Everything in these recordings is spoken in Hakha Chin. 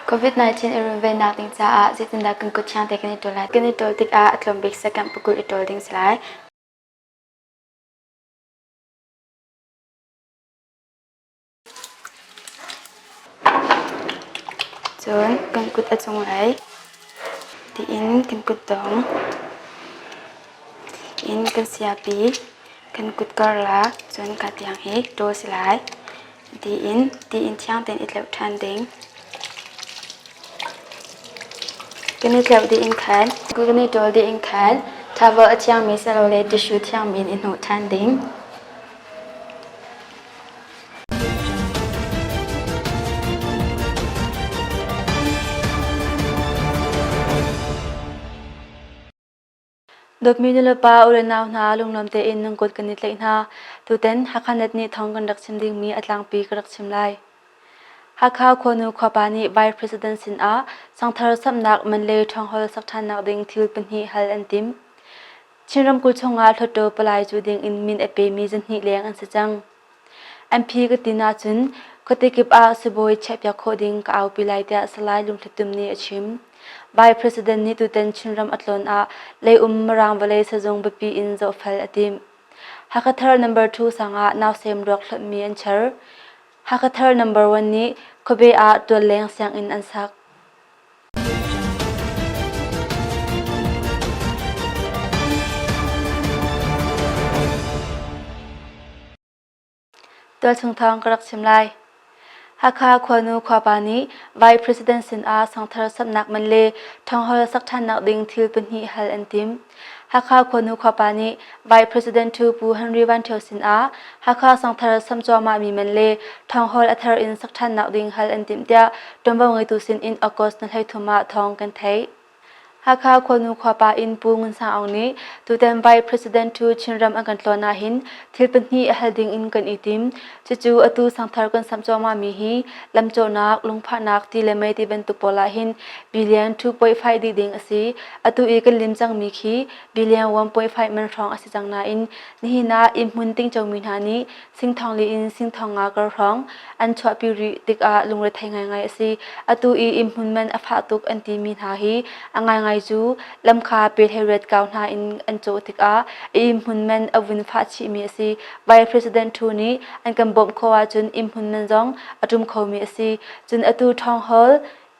COVID-19 i runvennak ding caah zeitindah kan kut thiang te kan i ṭawl lai? Kan i ṭawl tikah a tlawm bik second pakul i ṭawl ding si lai. Cun kan kut a cunglei tiin kan kutdong in kan siapi kan kut karlak cun ka tiang hi ṭawl si lai. Tiin thiang tein i tleuh ṭhan ding. Kan i tleuh dih in khan kan i ṭawl dih in khan towel a thiangmi silole tissue thiangmi in i hnawh ṭhan ding. Dawtmi nulepa u le nau hna lunglawm tein nan kut kan i tlaih hna. Tutan Hakha-Net nih thawng kan rak chim dingmi a tlangpi ka rak chim lai. Hakha khuanu khuapa nih Vice President sinah sangthar samhnak man le ṭhawnghawl sak ṭhannak ding thil pahnih hal an timh. Chin ramkulh chungah Hluttaw palai cu ding in min a pemi zahnih leng an si cang. MP ka tin ahcun khuate kip ah sibawi chiahpiak khawh ding ka aupi lai tiah Salai Lungthli Tum nih a chim. Vice President nih tutan Chinram a tlawn ah leium Mirang vawlei sazung biapi in zohfel a timh. Hakha number 2 sang ah nausem ruak hlonhmi an char. Hakha number 1 nih khuabe ah tualleng sianginn an sak. Tualchung thawng ka rak chim lai. Hakha khuanu khuapa nih Vice President sinah sangthar samhnak man le ṭhawnghawl sak ṭhannak ding thil pahnih hal an tim. Hakha khuanu khuapa nih Vice President Thu Pu Henry Van Ṭhio sinah Hakha sangthar samh cuahmahmi man le ṭhawnghawl a thar in sak ṭhannak ding hal an timh tiah ṭuanvo ngeitu sin in August ni 13 ah thawng kan theih. Hakha khuanu khuapa in Pu Ngun Sang Aung nih tutan Vice President Thu Chinram an kan tlawn ahhin thil pahnih hal ding in kan i tim. Cucu atu sangthar kan samh cuahmahmi hi lamcawhnak, lungphahnak, ti le mei ti bantuk pawl ahhin billion 2.5 dih ding a si. Atu i kan lim cangmi khi billion 1.5 man hrawng a si cang nain nihin ah inn hmun tingcomi hna nih singthong li in singthong nga kar hrawng an chuahpi rih tikah lungrethei ngaingai a si. Atu i innhmun man a fah tuk an timi hna hi a ngaingai cu lam kha pe hlei kau hna in an cawh tikah innhmun man a vun fah chihmi a si. Vice President Thu nih an kan bawmh khawh ahcun innhmun man zong a ṭum khomi a si. Cun atu Thawng Hall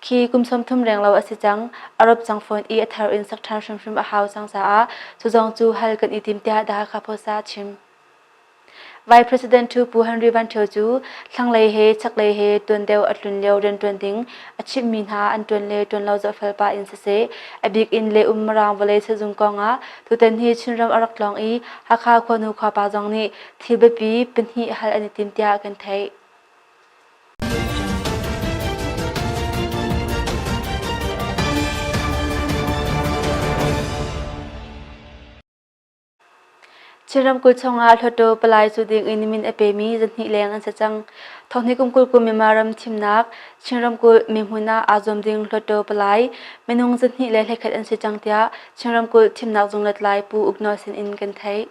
khi kum 30 renglo a si cang. A rop cang fawn i a thar in sak ṭhan hrimhrim a hau cang caah cu zong cu hal kan i tim tiah The Hakha Post ah a chim. Vice President Thu Pu Henry Van Thio cu thlanglei he chaklei he tuan deuh a tlun lio rianṭuan ding a chimhmi hna an ṭuan le ṭuan lo zohfel pah in siseh, a bik in le um Mirang vawlei sazung kong ah tutan hi Chinram a rak tlawng i Hakha khuanu khuapa zong nih thil biapi pahnih hal an i tim tiah kan theih. Chin ramkulh chungah Hluttaw palai cu ding in min a pemi zahnih leng an si cang. Thonghnih kum 20 kum Myanmar ram thimnak Chin ramkulh mihmun ah aa zuam ding Hluttaw palai minung 221 an si cang tiah Chin ramkulh thimnak zung lutlai Pu Uk Nawl sin in kan theih.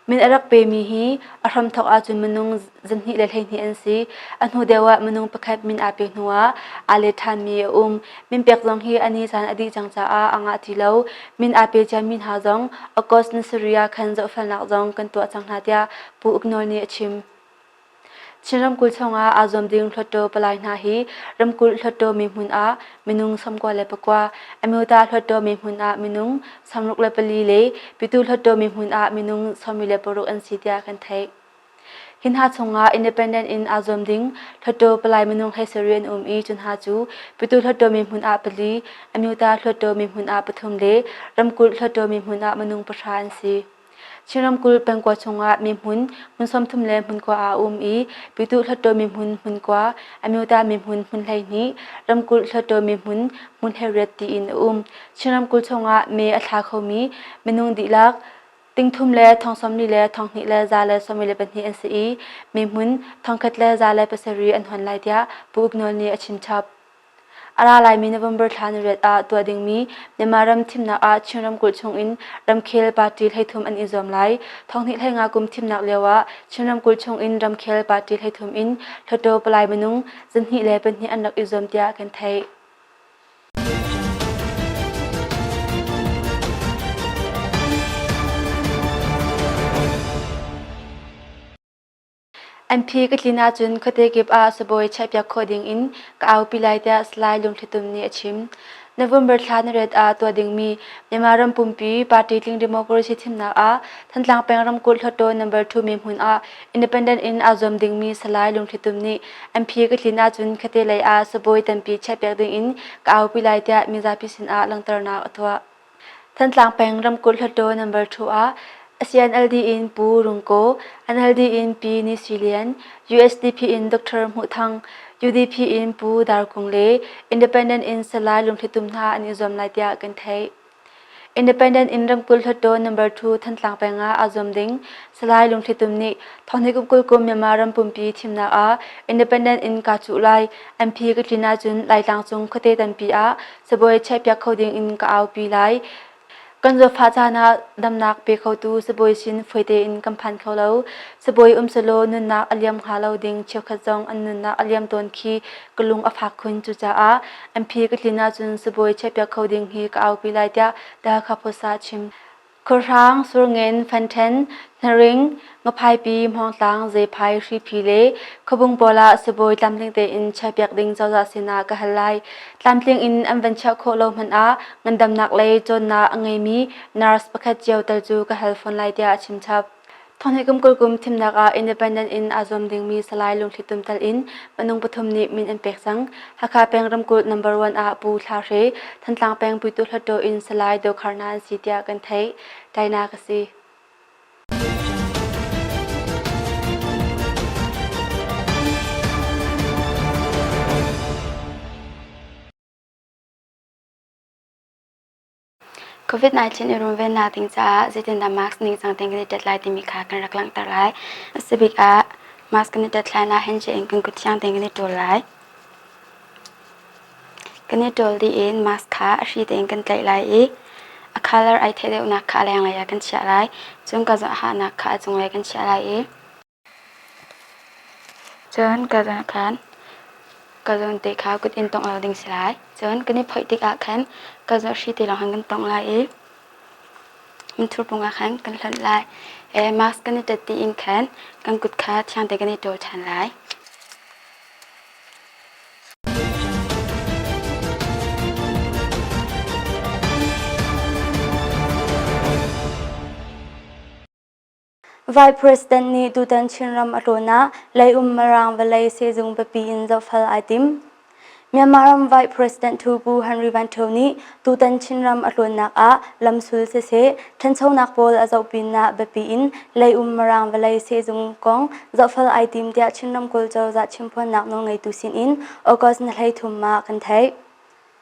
Min a rak pemi hi a hramthawk ahcun minung 212 an si. A hnu deuh ah minung pakhat min aa pek hnuah aa let ṭhanmi a um. Min pek zong hi a ni caan a dih cang caah a ngah ti lo. Min aa pe ciami hna zong August ni sarih ah khan zohfelnak zong kan tuah cang hna tiah Pu Uk Nawl nih a chim. Chin ramkulh chungah aa zuam ding Hluttaw palai hna hi ramkulh Hluttaw mi hmun ah minung 94, Amyota Hluttaw mi hmun ah minung 64 le Pyithu Hluttaw mi hmun ah minung 46 an si tiah kan theih. Hi hna chungah independent in aa zuam ding Hluttaw palai minung 17 an um i cu hna cu Pyithu Hluttaw mi hmun ah pali, Amyota Hluttaw mi hmun ah pathum le ramkulh Hluttaw mi hmun ah minung pahra an si. Chin ramkulh pengkua chungah mihmun hmun 30 le hmunkua ah a um i Pyituh Hluttaw mihmun hmunkua, Amyota mihmun hmun 12, ramkulh Hluttaw mihmun hmun 18 tiin a um. Chin ramkulh chungah me a thla khomi minung dihlak tingthum le thong 40 le thong hnih le za le 42 an si i mihmun thongkhat le za le pasarih an hon lai tiah Pu Uk Nawl nih a chimchap. A ra laimi November thla ni riat ah tuah dingmi Myanmar ram thimnak ah Chin ramkulh chungin ramkhel party 33 an i zuam lai. Thonghnih 15 kum thimnak lio ah Chin ramkulh chungin ramkhel party 33 in Hluttaw palai minung 2 le pahnih an rak i zuam tiah kan theih. MP ka tlin ahcun khuate kip ah sibawi chiahpiak khawh ding in ka aupi lai tiah Salai Lungthlitum nih a chim. November thla nariat ah tuah dingmi Myanmar ram pumpi party tling democracy thimnak ah Thantlang peng ramkulh Hluttaw number 2 mi hmun ah independent in aa zuam dingmi Salai Lungthlitum nih MP ka tlin ahcun khuate lei ah sibawi tampi chiahpiak ding in ka aupi lai tiah mizapi sinah langhternak a tuah. Thantlang peng ramkulh Hluttaw number 2 ah CNLD in Pu Rung Kaw, NLD in Pi Ni Sui Lian, USDP in Dr. Hmuh Thang, UDP in Pu Dar Kung le Independent in Salai Lungthlitum hna an i zuam lai tiah kan theih. Independent in ramkulh Hluttaw number 2 Thantlang peng ah aa zuam ding Salai Lungthlitum nih thonghnih kum 20 kum Myanmar ram pumpi thimnak ah Independent in kaa cuh lai, MP ka tlin ahcun Laitlang cung khuate tampi ah Sibawi chiahpiak kho ding in ka aupi lai. Kan zawtfah caan ah damnak pe khotu sibawi sin fawi tein kan phan kho lo. Sibawi um selaw nunnak a liam hnga lo ding cheukhat zong an nunnak a liam tawn khi ka lung a fak khun. Cucaah MP ka tlin ahcun sibawi chiahpiak kho ding hi ka aupi lai tiah The Hakha Post ah a chim. Khuahrang, Surngen, Fanṭhen, Hnaring, Ngaphaipi, Hmawngtlang, Zephai, Hriphi le Khuabung pawl ah sibawi tlamtling tein chiahpiak ding cozah sinah ka hal lai. Tlamtling in an van chiah khawh lo hmanh ah ngandamnak lei cawnnak a ngeimi nurse pakhat cio tal cu ka hal fawn lai tiah a chim chap. Thonghnih kum 20 kum thimnak ah independent in aa zuam dingmi Salai Lungthli Tum tal in minung pathum nih min an pek cang. Hakha peng ramkulh number one ah Pu Thla Hre, Thantlang peng Puitu Hluttaw in Salai Dokhar hna an si tiah kan theih. Taina ka si. COVID-19 i runvennak ding caah zeitindah mask ningcang tein kan i ṭet lai timi kha kan rak langhter lai. A si bik ah mask kan i ṭet hlan ah handshake in kan kut thiang tein kan i ṭawl lai. Kan i ṭawl dih in mask kha a hri tein kan tlaih lai i a colour ai theih deuhnak kha a lenglei ah kan chiah lai. Cun ka hahnak kha a cunglei kan chiah lai i Cun ka zawn khan ka zawn te kha kut in tongh lo ding si lai. Cun kan i phoih tikah khan ka zawn hri te lawng khan kan tongh lai i minthur pung ah khan kan hlonh lai. Mask kan i ṭet dih in khan kan kut kha thiang tein kan i ṭawl ṭhan lai. Vice President nih tutan Chinram a tlawn ah leium Mirang vawlei sehzung biapi in zohfel ai tim. Myanmar ram Vice President Thu Pu Henry Van Thio nih tutan Chinram a tlawnnak ah lamsul siseh, ṭhanchonak pawl a zoh pinah biapi in leium Mirang vawlei sehzung kong zohfel ai tim tiah Chin ramkulh cozah chimphuannak nawlngeitu sinin August ni 13 ah kan theih.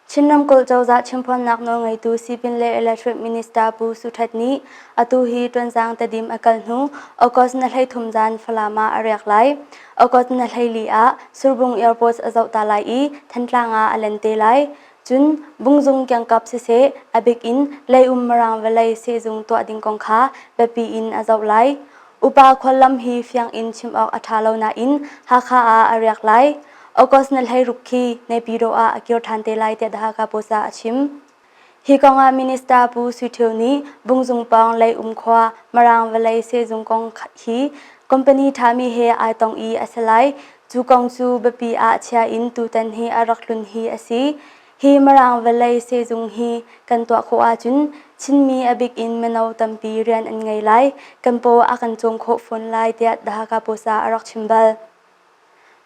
Chin ramkulh cozah chimphuannak nawlngeitu Sipin le Electric Minister Pu Su Htet nih atu hi Ṭuanzang Tedim a kal hnu August ni 33 zan Falam ah a riak lai. August ni 14 ah Surbung Airport a zoh ta lai i Thantlang ah a len te lai. Cun Bungzung kiangkap siseh a bik in leium Mirang vawlei sehzung tuah ding kong kha biapi in a zoh lai. Upa khuallam hi fiang in chim awk a ṭha lo nain Hakha ah a riak lai. August ni 16 khi Naypyidaw ah a kir ṭhan te lai tiah The Hakha Post ah a chim. Hi kong ah Minister Pu Sui Thio nih Bungzung pawng Leium khua Mirang vawlei sehzung kong hi company ṭhami he ai tong i a si lai. Cu kong cu biapi ah chia in tutan hi a rak tlun hi a si. Hi Mirang vawlei sehzung hi kan tuah khawh ahcun Chinmi a bik in mino tampi rian an ngei lai, kan paw a kan cawm khawh fawn lai tiah The Hakha Post ah a rak chim bal.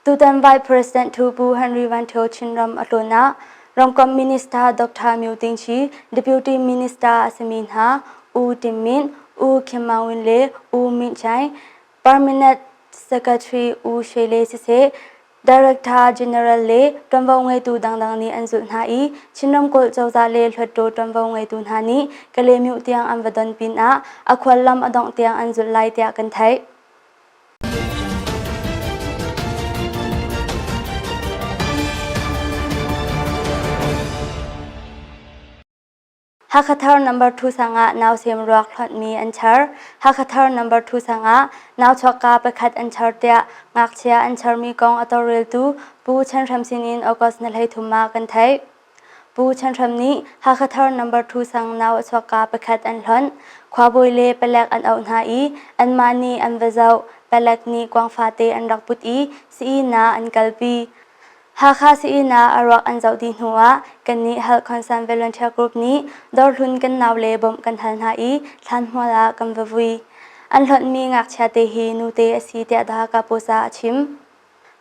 Tutan Vice President Thu Pu Henry Van Thio Chinram a tlawn ah ramkomh Minister Dr. Myo Ting Chi, Deputy Minister a simi hna U Tin Mint, U Khin Maung Win le U Myint Chaing, Permanent Secretary U Shwe Le siseh, Director General le ṭuanvo ngeitu dangdang nih an zulh hna i Chin ramkulh cozah le Hluttaw ṭuanvo ngeitu hna nih Kalaymyo tiang an va don pinah a khuallam a dongh tiang an zulh lai tiah kan theih. Hakhathar number 2 sang ah nausem ruak hlonhmi an char. Hakhathar number 2 sang ah nauchuakka pakhat an char tiah ngakchia an charmi kong a tawlreltu Pu Chan Hram sinin August ni 13 ah kan theih. Pu Chan Hram nih Hakhathar number 2 sang nau a chuakka pakhat an hlonh. Khuabawi le palek an auh hna i anmah nih an va zoh. palek nih kuang fate an rak put i sii-inn ah an kalpi. Hakha sii-inn ah a ruak an zoh dih hnuah kannih Health Concern Volunteer Group nih dawrhlun kan naule bawmh kan hal hna i thlanhmual ah kan va vui. An hlonhmi ngakchia te hi nute a si tiah The Hakha Post ah a chim.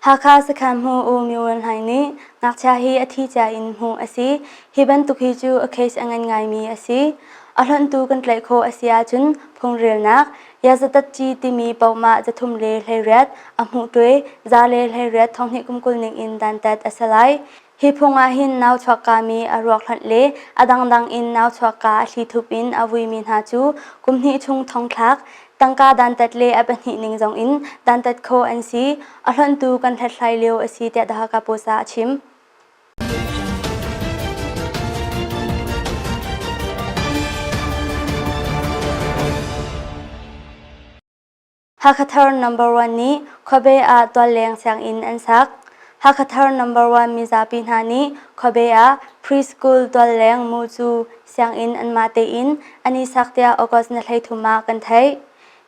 Hakha sakhan hmu U Myo Win Hlaing nih ngakchia hi a thi cia in hmuh a si. Hi bantuk hi cu a case a ngan ngaimi a si. A hlonhtu kan tlaih khawh a si ahcun phungrelnak Yazatatci timi pohmah 318 a hmuhṭuai 118 thonghnih kum 20 ning in dantat a si lai. Hi phung ah hin nau chuakkami a ruak hlonh le a dangdang in nau chuakka a thlithup in a vuimi hna cu kum hnih chung thongthlak, tangka dantat le a pahnih ning zong in dantat khawh an si. A hlonhtu kan hlathlai lio a si tiah The Hakha Post ah a chim. Hakhathar Number One nih khuabe ah tualleng sianginn an sak. Hakhathar Number One mizapi hna nih khuabe ah preschool tualleng mucu sianginn anmah tein an i sak tiah August ni 13 ah kan theih.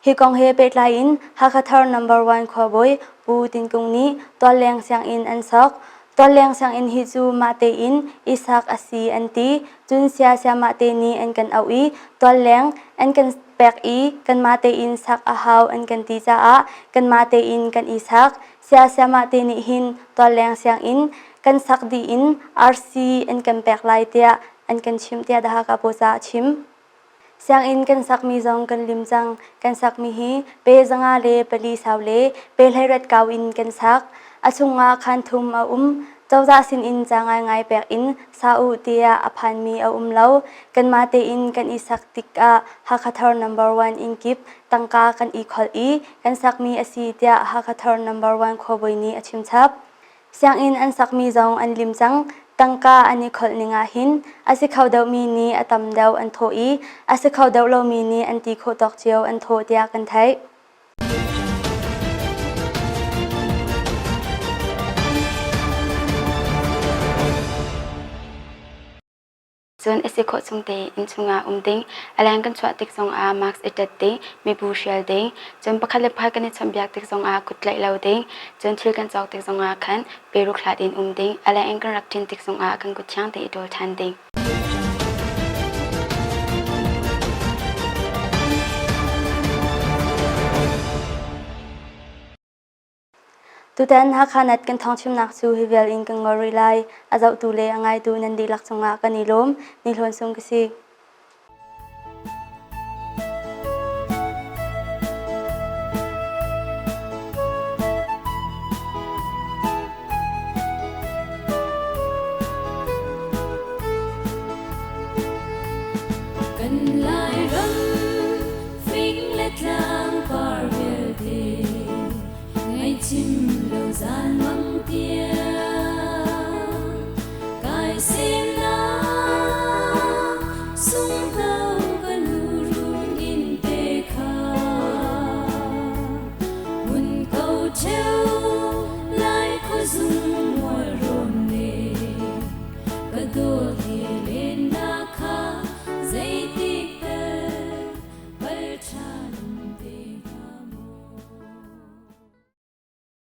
Hi kong he pehtlai in Hakhathar Number One khuabawi Pu Tin Kung nih tualleng sianginn an sok. Tualleng sianginn hi cu mah tein i sak a si an ti. Cun sia siamah te nih an kan auh i tualleng an kan pek i kanmah tein sak a hau an kan ti caah kanmah tein kan i sak. Saya sayamah te nih hin tualleng sianginn kan sak dih in RC an kan pek lai tiah an kan chimh tiah The Hakha Post ah a chim. Sianginn kan sakmi zong kan lim cang. Kan sakmi hi pe 504 sau le pe 18 kau in kan sak. A chungah khaan thum a um. Cozah sinin ca ngaingai pek in sa u tiah a phanmi a um lo. Kanmah tein kan i sak tikah Hakhathar number one inn kip tangka kan i kholh i kan sakmi a si tiah Hakhathar number one khuabawi nih a chimchap. Sianginn an sakmi zong an lim cang. Tangka an i kholh ning ah hin a si kho deuhmi nih a tam deuh an thawh i a si kho deuh lomi nih an ti khawh tawk cio an thawh tiah kan theih. Cun a si khawh chung tein innchung ah um ding, a leng kan chuah tik zongah mask i ṭet ding, mibu hrial ding, cun pakhat le pakhat kan i chawnhbiak tik zongah kut tlaih lo ding, cun thil kan cawk tik zongah khan peruk hlat in um ding, a leng in kan rak ṭin tik zongah kan kut thiang tein i ṭawl ṭhan ding. Tutan Hakha Net kan thawngchimnak cu hi vial in kan ngol rih lai. A zohtu le a ngaitu nan dihlak cungah kan i lawm. Ni Hlawn Sung ka si. Kan Lairam fing le tlang par vialte ngaihchim lo zan mang tiang kai semnak sunghno ka nu run in te kha Hmun ko ṭheo lai khuazung mual rawn le ka dawt he lennak kha zeitik tal pal ṭhan.